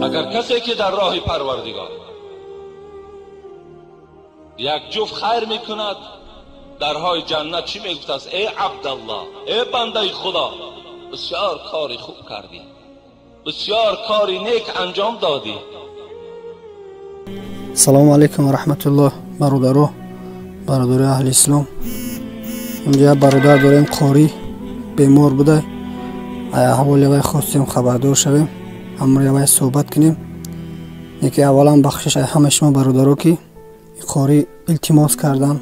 Агар касе ки дар роҳи Парвардигор як ҷуфт хайр мекунад, дарҳои ҷаннат чӣ мегуфтааст? Эй Абдаллоҳ, эй бандаи Худо, бисёр кори хуб кардӣ, бисёр кори нек анҷом додӣ. Салому алайкум ва раҳматуллоҳ, бародаро, бародари аҳли ислом. Инҷо як бародар дорем, қорӣ, бемор буда. Аҳволи вай хостем хабардор шавем, ҳамроҳи вай суҳбат кунем. Яке аввалан бахшиш ай ҳамаи шумо бародаро, ки қорӣ илтимос кардан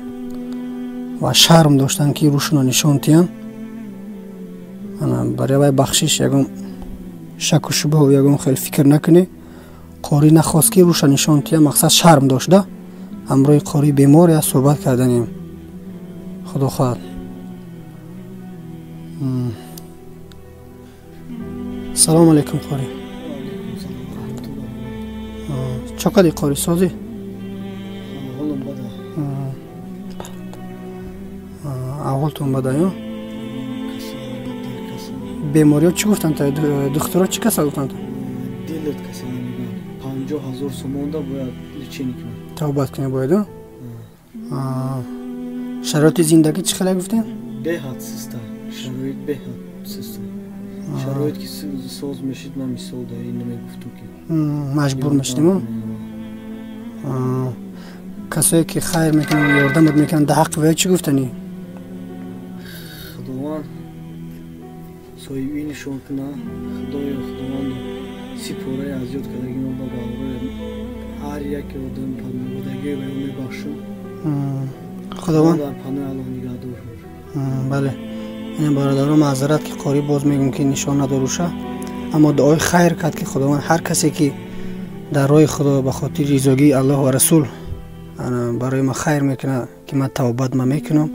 ва шарм доштан, ки рӯшонро нишон диҳанд. Барои вай бахшиш, ягон шаку шубҳу ягон хел фикр накунӣ. Қорӣ нахост, ки рӯша нишон диҳад, мақсад шарм дошта. Ҳамроҳи қорӣ бемор я суҳбат карданем. Худо хоҳад. Салому алайкум, қорӣ. Чо кардӣ, қорӣ, созӣ? Аҳволтон бада ё? Бемориҳо чӣ гуфтанд? Духтуро чӣ касал гуфтанд? Дилат касал мегӯянд. 50 000 сомонда бояд лечение кунам. Тавбат кунӣ бояд? Шароити зиндагӣ чӣ хеле гуфтем? Беҳад систа. Шароит беҳад систа. Шароит ки соз мешид, ман мисол дар ин намегуфтум ки. Маҷбур мешидем? Касое ки хайр мекунанд, ёрдамат мекунанд, дар ҳаққи вай чӣ гуфтанӣ? Худованд соҳиби нишон кунад. Худоё, Худованд, сипораи азёд кардагино ба барои ҳар яке одам паноҳдагӣ ва мебахшум. Худованд дар паноҳи Аллоҳ нигаҳдор. Бале, ин бародаро, маъзарат, ки қорӣ боз мегӯм, ки нишон надоруша, аммо дуои хайр кард, ки Худованд ҳар касе ки дар роҳи Худо ба хотири ризогии Аллоҳ ва Расул барои ман хайр мекунад, ки ман тавбат ма мекунам,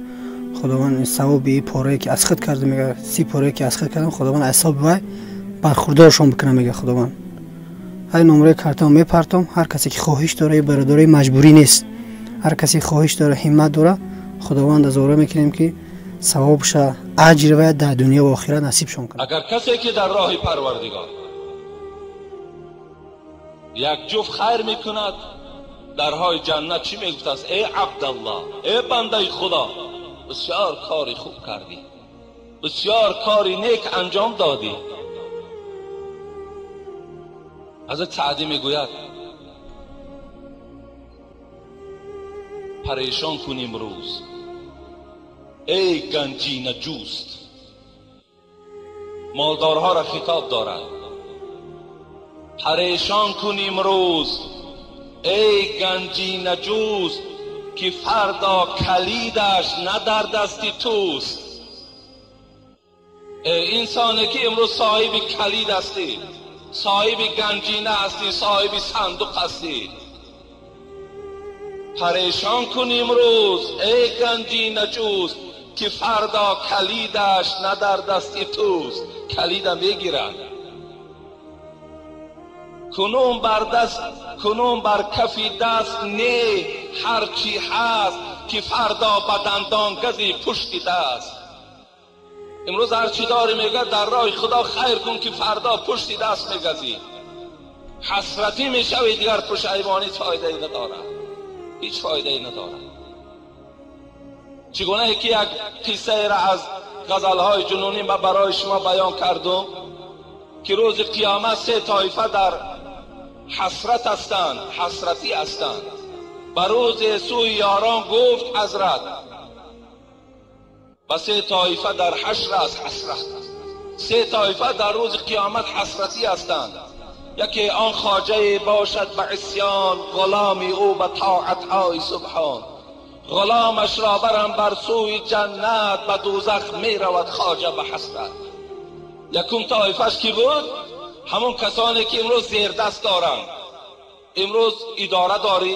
Худованд савоби порае ки аз худ карда, мега, 30 порае ки аз худ кардам, Худованд аз ҳисоби вай бархурдоршон бикунад, мега Худованд. Ҳар номраи картамо мепартом, ҳар касе ки хоҳиш дора, бародарои, маҷбурӣ нест, ҳар касе хоҳиш дора, ҳиммат дора, Худованд аз ора мекунем, ки савобша, аҷри вай дар дунё ва охират насибшон кунад. Агар касе ки дар роҳи Парвардигор як ҷуфт хайр мекунад, дарҳои ҷаннат чӣ мегуфтааст? Эй Абдаллоҳ, эй бандаи Худо, бисёр кори хуб кардӣ, бисёр кори нек анҷом додӣ. Ҳазрат Саъдӣ мегӯяд: парешон кун имрӯз, эй ганҷина ҷуст. Молдорҳоро хитоб дорад: парешон кун имрӯз, эй ганҷина ҷуст, ки фардо калидаш на дар дасти туст. Эй инсоне ки имрӯз соҳиби калид ҳастӣ, соҳиби ганҷина ҳастӣ, соҳиби сандуқ ҳастӣ, парешон кун имрӯз, эй ганҷина ҷуст, ки фардо калидаш на дар дасти туст. Калида мегиранд. Кунун бар даст, кунун бар кафи даст не ҳарчи ҳаст, ки фардо ба дандон гази пушти даст. Имрӯз ҳарчи дорӣ, мегӯяд, дар роҳи Худо хайр кун, ки фардо пушти даст мегазӣ, ҳасратӣ мешавӣ, дигар пушаймонӣ фоидае надорад, ҳеҷ фоидае надорад. Чӣ гунае ки як қиссаеро аз ғазалҳои ҷунунӣ ма барои шумо баён кардум, ки рӯзи қиёмат се тоифа дар ҳасрат ҳастанд, ҳасратӣ ҳастанд. Ба рӯзе сӯи ёрон гуфт ҳазрат ва се тоифа дар ҳашр аст ҳасрат. Се тоифа дар рӯзи қиёмат ҳасратӣ ҳастанд. Яке он хоҷае бошад ба исён, ғуломи ӯ ба тоатҳои субҳон. Ғуломашро барам бар сӯи ҷаннат, ба дӯзах меравад хоҷа ба ҳасрат. Якум тоифаш ки буд? Ҳамон касоне ки имрӯз зердаст доранд. Имрӯз идора дорӣ,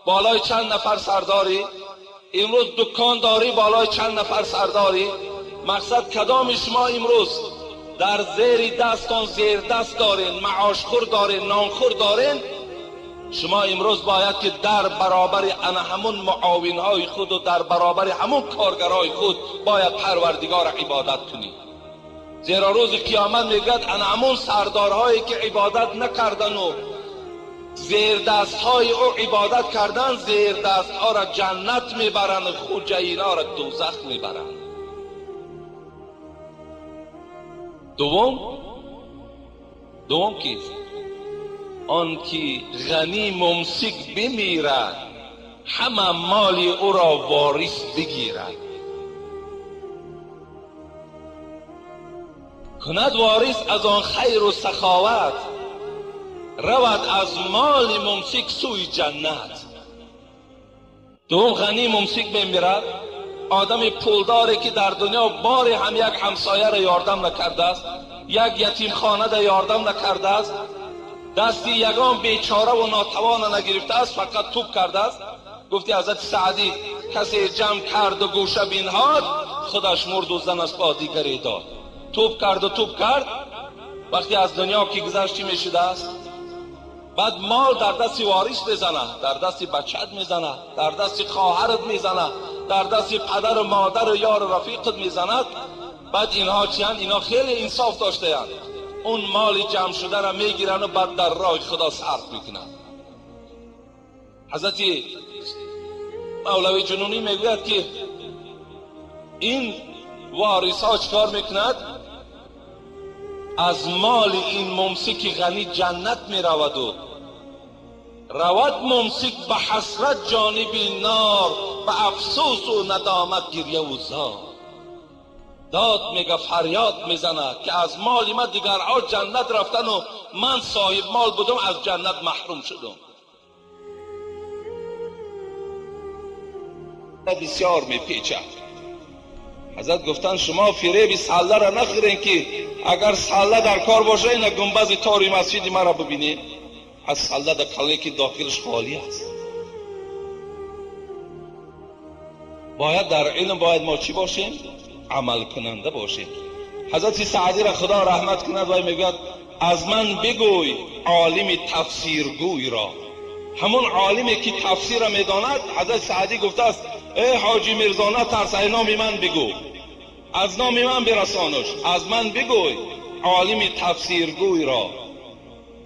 болои чанд нафар сардорӣ, имрӯз дукон дорӣ, болои чанд нафар сардорӣ. Мақсад, кадоми шумо имрӯз дар зери дастон зердаст дорен, маошхӯр дорен, нонхӯр дорен, шумо имрӯз бояд ки дар баробари ана ҳамун муовинҳои худу дар баробари ҳамун коргарҳои худ бояд Парвардигорро ибодат кунӣ. Зеро рӯзи қиёмат мегӯяд ана ҳамон сардорҳое ки ибодат накардану зердастҳои ӯ ибодат кардан, зердастҳоро ҷаннат мебаранд, хуҷаинҳоро дӯзах мебаранд. Дуввум кист? Он ки ғанӣ мумсик бимирад, ҳама моли ӯро ворис бигирад. Кунад ворис аз он хайру саховат, равад аз моли мумсик сӯи ҷаннат. Дуввум ғанӣ мумсик бимирад, одами пулдоре ки дар дунё боре ҳам як ҳамсояро ёрдам накардааст, як ятимхонада ёрдам накардааст, дасти ягон бечораву нотавона нагирифтааст, фақат туп кардааст. Гуфти ҳазрати Саъдӣ касе ҷамъ карду гӯша бинҳод, худаш мурду зан аз по дигаре дод. Туп карду туп кард, вақте аз дунё ки гузашт чӣ мешудааст? Баъд мол дар дасти ворис мезанад, дар дасти бачаат мезанад, дар дасти хоҳарат мезанад, дар дасти падару модару ёру рафиқат мезанад. Баъд инҳо чиянд? Инҳо хеле инсоф доштаянд. Он моли ҷамъ шударо мегирану баъд дар роҳи Худо сарф мекунанд. Ҳазрати Мавлави Ҷунунӣ мегӯяд ки ин ворисҳо чикор мекунад? Аз моли ин мумсики ғанӣ ҷаннат мераваду равад мумсик ба ҳасрат ҷониби нор, ба афсӯсу надомат гирьяву зор. Дод мега, фарёд мезанад ки аз моли ман дигарҳо ҷаннат рафтану ман соҳиб мол будум, аз ҷаннат маҳрум шудум. Бисёр мепечад. Ҳазрат гуфтанд шумо фиреби салларо нахӯрен ки агар салла дар кор боша, ина гунбази тори масҷиди маро бибинед, аз салла дар калле ки дохилаш холӣ аст. Бояд дар илм бояд мо чӣ бошем? Амалкунанда бошем. Ҳазрати Саъдиро Худо раҳмат кунад, вай мегӯяд аз ман бигӯй олими тафсиргӯйро. Ҳамон олиме ки тафсирро медонад, ҳазрати Саъдӣ гуфтааст эй ҳоҷи Мирзо, натарс, ай номи ман бигӯ, аз номи ман бирасонуш, аз ман бигӯй олими тафсиргӯйро.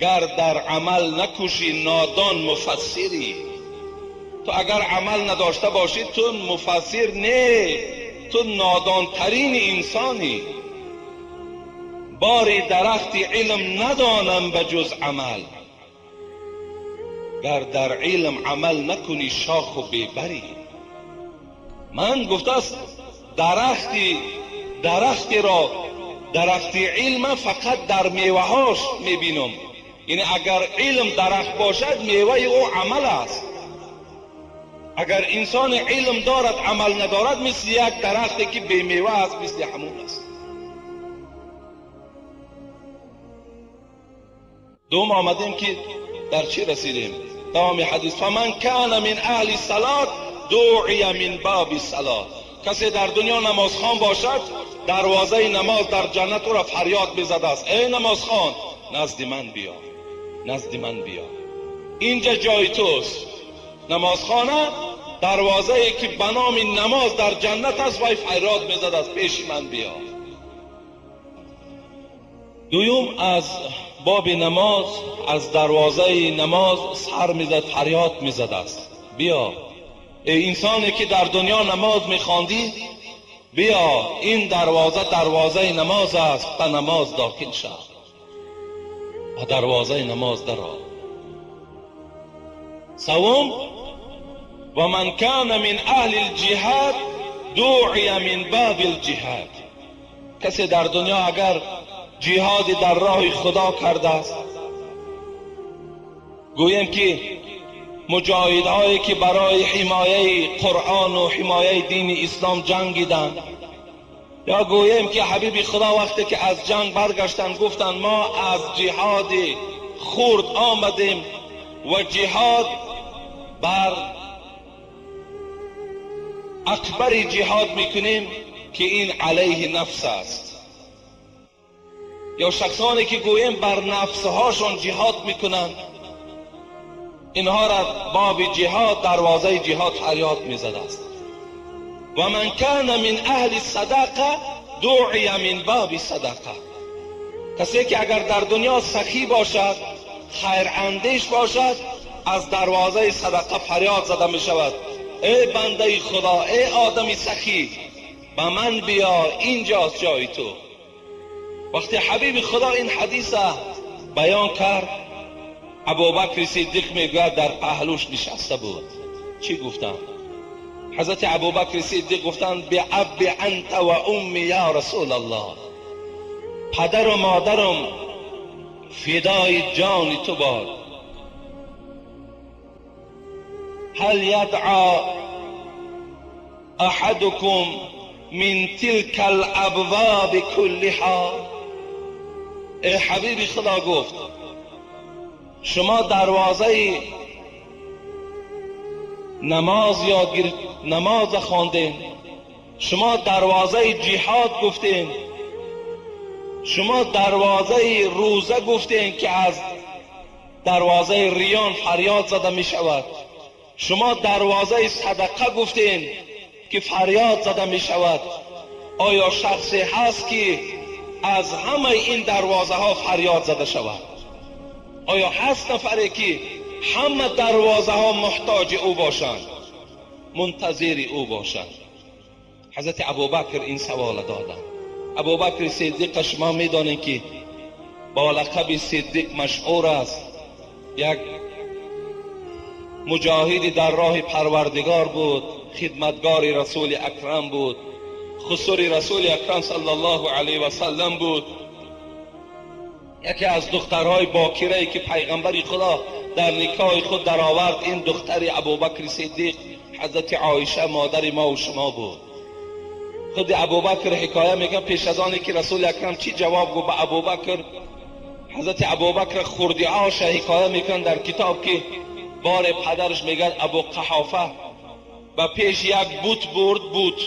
Гар дар амал накушӣ нодон муфассирӣ. Ту агар амал надошта бошӣ, ту муфассир не, ту нодонтарин инсонӣ. Бори дарахти илм надонам ба ҷуз амал, гар дар илм амал накунӣ шоху бебарӣ. Ман гуфтааст дарахтиро, дарахти илм фақат дар меваҳош мебинам. Яъне агар илм дарахт бошад, меваи ӯ амал аст. Агар инсон илм дорад, амал надорад, мисли як дарахте ки бемева аст, мисли ҳамон аст. Дуввум омадем ки дар чӣ расидем? Давоми ҳадис: фаман кана мин аҳли салот дуъия мин боби салот. Касе дар дунё намозхон бошад, дарвозаи намоз дар ҷаннат ӯро фарёд мезадааст: эй намозхон, назди ман биё, назди ман биё, инҷа ҷои туст. Намозхона дарвозае ки ба номи намоз дар ҷаннат аст, вай фарёд мезадааст: пеши ман биё. Дуюм аз боби намоз, аз дарвозаи намоз сар мезад, фарёд мезадааст: биё эй инсоне ки дар дунё намоз мехондӣ, биё, ин дарвоза дарвозаи намоз аст, ба намоз дохил шав, ба дарвозаи намоз даро. Севум: ва ман кана мин аҳли лҷиҳад дуъия мин боби лҷиҳад. Касе дар дунё агар ҷиҳоди дар роҳи Худо кардааст, гӯем ки муҷоҳидҳое ки барои ҳимояи Қуръону ҳимояи дини ислом ҷангиданд, ё гӯем ки ҳабиби Худо вақте ки аз ҷанг баргаштанд, гуфтанд мо аз ҷиҳоди хурд омадем ва ҷиҳод бар акбари ҷиҳод мекунем ки ин алайҳи нафс аст. Ё шахсоне ки гӯем бар нафсҳошон ҷиҳод мекунанд, инҳоро боби ҷиҳод, дарвозаи ҷиҳод фарёд мезадааст. Ва ман кана мин аҳли садақа دعی من باب صدقه. کسی که اگر در دنیا سخی باشد، خیر اندیش باشد، از دروازه صدقه فریاد زده می شود: ای بنده خدا، ای آدم سخی، به من بیا، اینجاست جای تو. وقتی حبیب خدا این حدیث بیان کرد، ابوبکر صدیق میگوید در پهلوش نشسته بود. چی گفتن؟ حضرت ابوبکر صدیق گفتن: به اب انت و امی یا رسول الله، پدر و مادرم فدای جان تو باد. هل یدعا احدکم من تلك الابواب كلها؟ ای حبیب خدا، گفت شما دروازه نماز یاد گرفت، نماز خواندین، شما دروازه جهاد گفتین، شما دروازه روزه گفتین که از دروازه ریان فریاد زده می شود، شما دروازه صدقه گفتین که فریاد زده می شود. آیا شخصی هست که از همه این دروازه ها فریاد زده شود؟ آیا هست نفری که همه دروازه ها محتاج او باشند، منتظر او باشند؟ حضرت ابوبکر این سوال دادند. ابوبکر صدیق شما میدانید که با لقب صدیق مشهور است، یک مجاهد در راه پروردگار بود، خدمتگار رسول اکرم بود، خسر رسول اکرم صلی الله علیه و سلم بود، یکی از دخترهای باکره که پیغمبر خدا در نکاح خود درآورد، این دختر ابوبکر صدیق حضرت عایشه مادر ما و شما بود. خود ابوبکر حکایه میگه پیش از آنی که رسول اکرم چی جواب گفت به ابوبکر، حضرت ابوبکر خوردی آش حکایه میکن در کتاب که بار پدرش میگه ابو قحافه و پیش یک بت برد، بت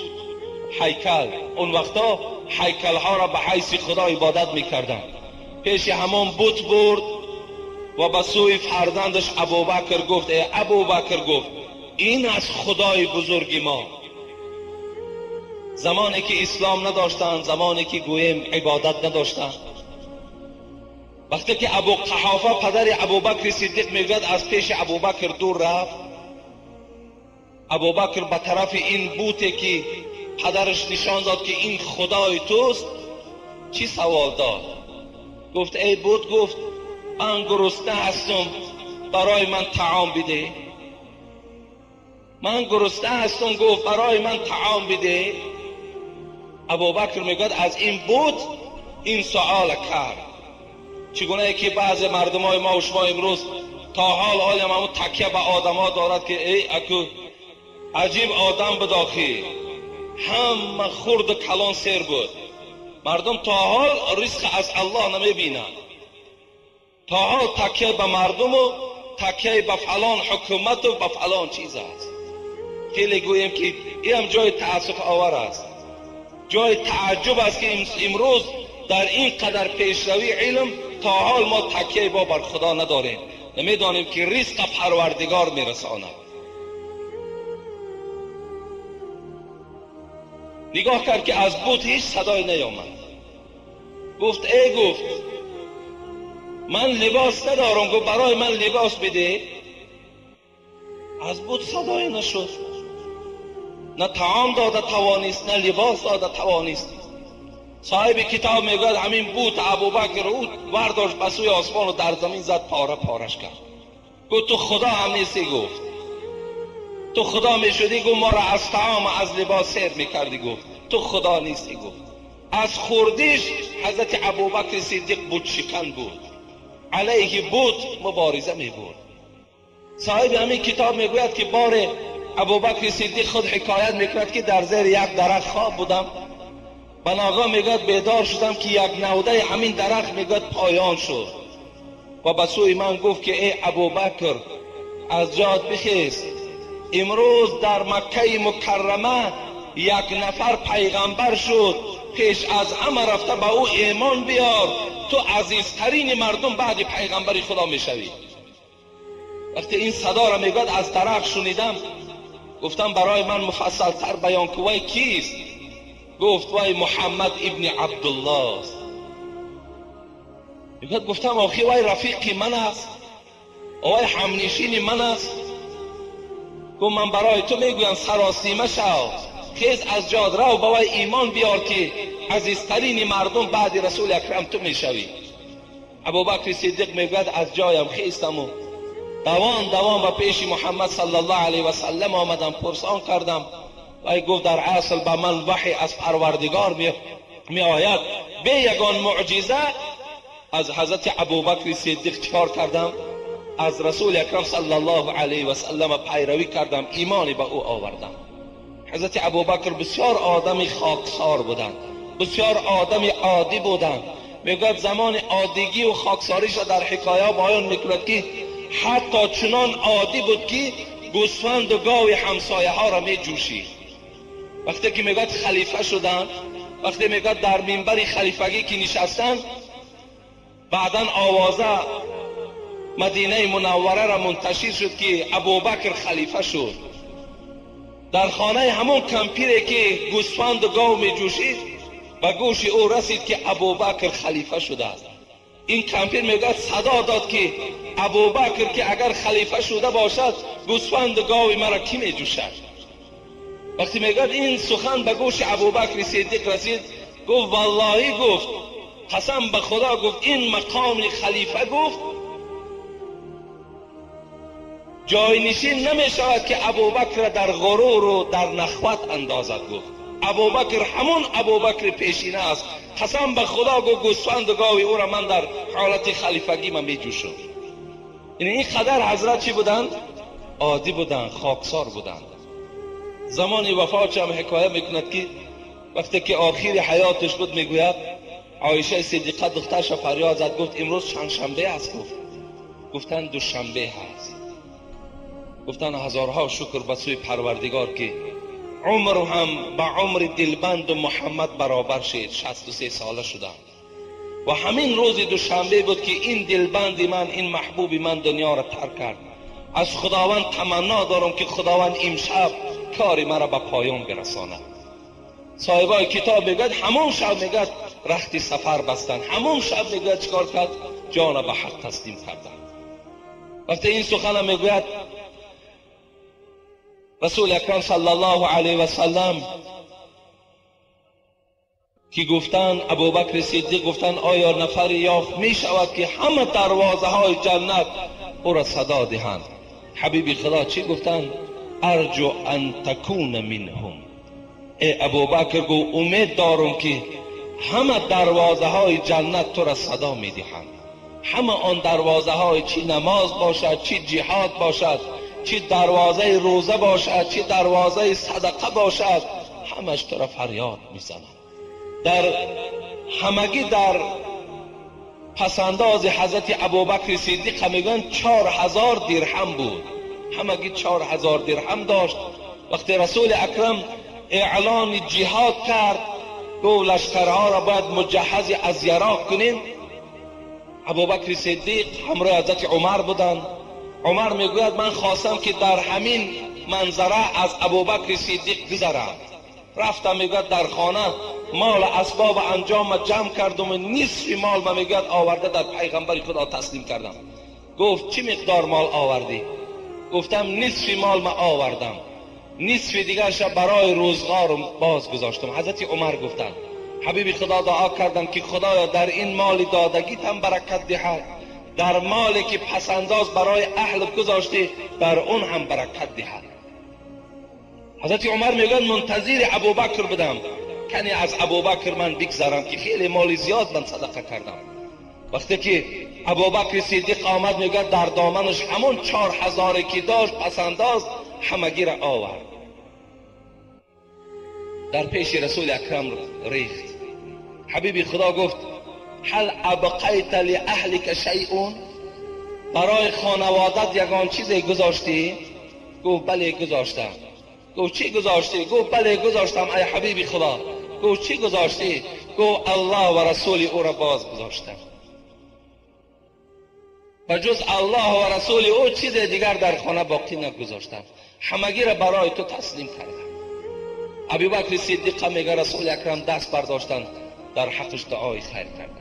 هیکل، اون وقتا هیکل ها را به حیث خدا عبادت میکردن، پیش همان بت برد و به سوی فرزندش ابوبکر گفت: ای ابوبکر، گفت این از خدای بزرگ ما. زمانی که اسلام نداشتند، زمانی که گوییم عبادت نداشتند، وقتی که ابو قحافه پدر ابوبکر صدیق میگوید از پیش ابوبکر دور رفت، ابوبکر به طرف این بوته که پدرش نشان داد که این خدای توست چی سوال داد؟ گفت ای بت، گفت من گرسنه هستم، برای من طعام بده. من گرسنه هستم، گفت برای من طعام بده. ابوبکر میگوید از این بت این سوال کرد. چگونه که بعض مردم های ما و شما امروز تا حال عالم همون تکیه به آدم ها دارد که ای اکو عجیب آدم بداخی، همه خرد کلان سیر بود. مردم تا حال رزق از الله نمیبینند، تا حال تکیه به مردم و تکیه به فلان حکومت و به فلان چیز است. خیلی گوییم که این هم جای تأسف آور است، جای تعجب است که امروز در این قدر پیشروی علم تا حال ما تکیه با بر خدا نداریم، نمیدانیم که رزق پروردگار میرساند. نگاه کرد که از بت هیچ صدای نیامد. گفت ای، گفت من لباس ندارم، گفت برای من لباس بده. از بت صدای نشد، نه طعام داده توانست، نه لباس داده توانست. صاحب کتاب میگوید همین بت ابوبکر او ورداشت به سوی آسمان و در زمین زد، پاره پارش کرد. گفت تو خدا هم نیستی. گفت تو خدا میشدی، گفت ما را از طعام و از لباس سیر میکردی. گفت تو خدا نیستی. گفت از خوردیش حضرت ابوبکر صدیق بت شکن بود، علیه بت مبارزه میبرد. صاحب همین کتاب میگوید که بار ابوبکر صدیق خود حکایت میکند که در زیر یک درخت خواب بودم، بناگاه میگوید بیدار شدم که یک نوده همین درخت میگوید پایان شد و به سوی من گفت که ای ابوبکر از جات بخیز، امروز در مکه مکرمه یک نفر پیغمبر شد، پیش از همه رفته به او ایمان بیار، تو عزیزترین مردم بعد پیغمبر خدا میشوی. وقتی این صدا را میگوید از درخت شنیدم، گفتم برای من مفصل تر بیان کو وی کیست؟ گفت وای محمد ابن عبدالله است. میگوید گفتم آخی وای رفیقی من است، وای همنشین من است. گفت من برای تو میگویم سراسیمه شو، خیز از جاد رو به وای ایمان بیار که عزیزترین مردم بعد رسول اکرم تو میشوی. ابوبکر صدیق میگوید از جایم خیستم و دوان دوان به پیش محمد صلی الله علیه و سلم آمدم، پرسان کردم. وی گفت در اصل به من وحی از پروردگار می آید، به یگان معجزه از حضرت ابوبکر صدیق چکار کردم؟ از رسول اکرم صلی الله علیه و سلم پیروی کردم، ایمان به او آوردم. حضرت ابوبکر بسیار آدم خاکسار بودند، بسیار آدم عادی بودند. میگوید زمان عادیگی و خاکساریش را در حکایه بیان میکند که حتی چنان عادی بود که گوسفند و گاو همسایه ها را می جوشید. وقتی که میگوید خلیفه شدند، وقتی میگوید در منبر خلیفگی که نشستند، بعدا آوازه مدینه منوره را منتشر شد که ابوبکر خلیفه شد. در خانه همون کمپیری که گوسفند و گاو می جوشید به گوش او رسید که ابوبکر خلیفه شده است. این کمپیر میگوید صدا داد که ابوبکر که اگر خلیفه شده باشد گوسفند و گاو مرا کی می جوشد؟ وقتی میگوید این سخن به گوش ابوبکر صدیق رسید، گفت والله، گفت قسم به خدا، گفت این مقام خلیفه گفت جاینشین نمی شود که ابوبکر در غرور و در نخوت اندازد. گفت ابوبکر همون ابوبکر پیشینه است، قسم به خدا گفت گوسفند و گاوی او را من در حالت خلیفگی من می جوشم. یعنی این قدر حضرت چی بودند؟ عادی بودند، خاکسار بودند. زمان وفاتش هم حکایه میکند که وقتی که آخر حیاتش بود میگوید عایشه صدیقه دخترش فریاد زد، گفت امروز چند شنبه است؟ گفت گفتن دوشنبه هست. گفتن هزارها شکر به سوی پروردگار که عمر هم به عمر دلبند و محمد برابر شد، 63 ساله شدم و همین روز دوشنبه بود که این دلبند من، این محبوب من دنیا را ترک کرد. از خداوند تمنا دارم که خداوند امشب کار مرا به پایان برساند. صاحبای کتاب میگوید همون شب میگوید رخت سفر بستن، همون شب میگوید چیکار کرد؟ جان به حق تسلیم کردن. وقتی این سخن میگوید رسول اکرم صلی الله علیه و سلم که گفتن ابوبکر صدیق گفتن آیا نفری یافت می شود که همه دروازه های جنت او را صدا دهند؟ حبیب خدا چی گفتن؟ ارجو ان تکون منهم. ای ابوبکر، گو امید دارم که همه دروازه های جنت تو را صدا می دهند. همه آن دروازه های چی نماز باشد، چی جهاد باشد، چی دروازه روزه باشد، چی دروازه صدقه باشد، همش تو را فریاد میزنند. در همگی در پسنداز حضرت ابوبکر صدیق میگن 4000 درهم بود، همگی 4000 درهم داشت. وقتی رسول اکرم اعلان جهاد کرد، گفت لشکرها را باید مجهز از یراق کنیم. ابوبکر صدیق همراه حضرت عمر بودند. عمر میگوید من خواستم که در همین منظره از ابوبکر صدیق گذرم. رفتم میگوید در خانه مال اسباب انجام جمع کردم و نصف مال ما میگوید آورده در پیغمبر خدا تسلیم کردم. گفت چی مقدار مال آوردی؟ گفتم نصف مال ما آوردم، نصف دیگرش برای روزگارم باز گذاشتم. حضرت عمر گفتند حبیب خدا دعا کردم که خدایا در این مال دادگیت هم برکت دهد، در مالی که پسنداز برای اهل گذاشتی بر اون هم برکت دهد. حضرت عمر میگن منتظر ابوبکر بودم کنی از ابوبکر من بگذرم که خیلی مال زیاد من صدقه کردم. وقتی که ابوبکر صدیق آمد میگه در دامنش همون 4000 که داشت پسنداز همگی را آورد، در پیش رسول اکرم ریخت. حبیب خدا گفت هل ابقیت لاهلک شیء؟ برای خانوادت یگان چیزی گذاشتی؟ گفت بله گذاشتم. گفت چی گذاشتی؟ گفت بله گذاشتم ای حبیب خدا. گفت چی گذاشتی؟ گفت الله و رسول او را باز گذاشتم و جز الله و رسول او چیز دیگر در خانه باقی نگذاشتم، همگی را برای تو تسلیم کردم. Абубакри Сиддиқа мега, Расули Акрам даст бардоштанд, дар ҳаққаш дуои хайр карданд.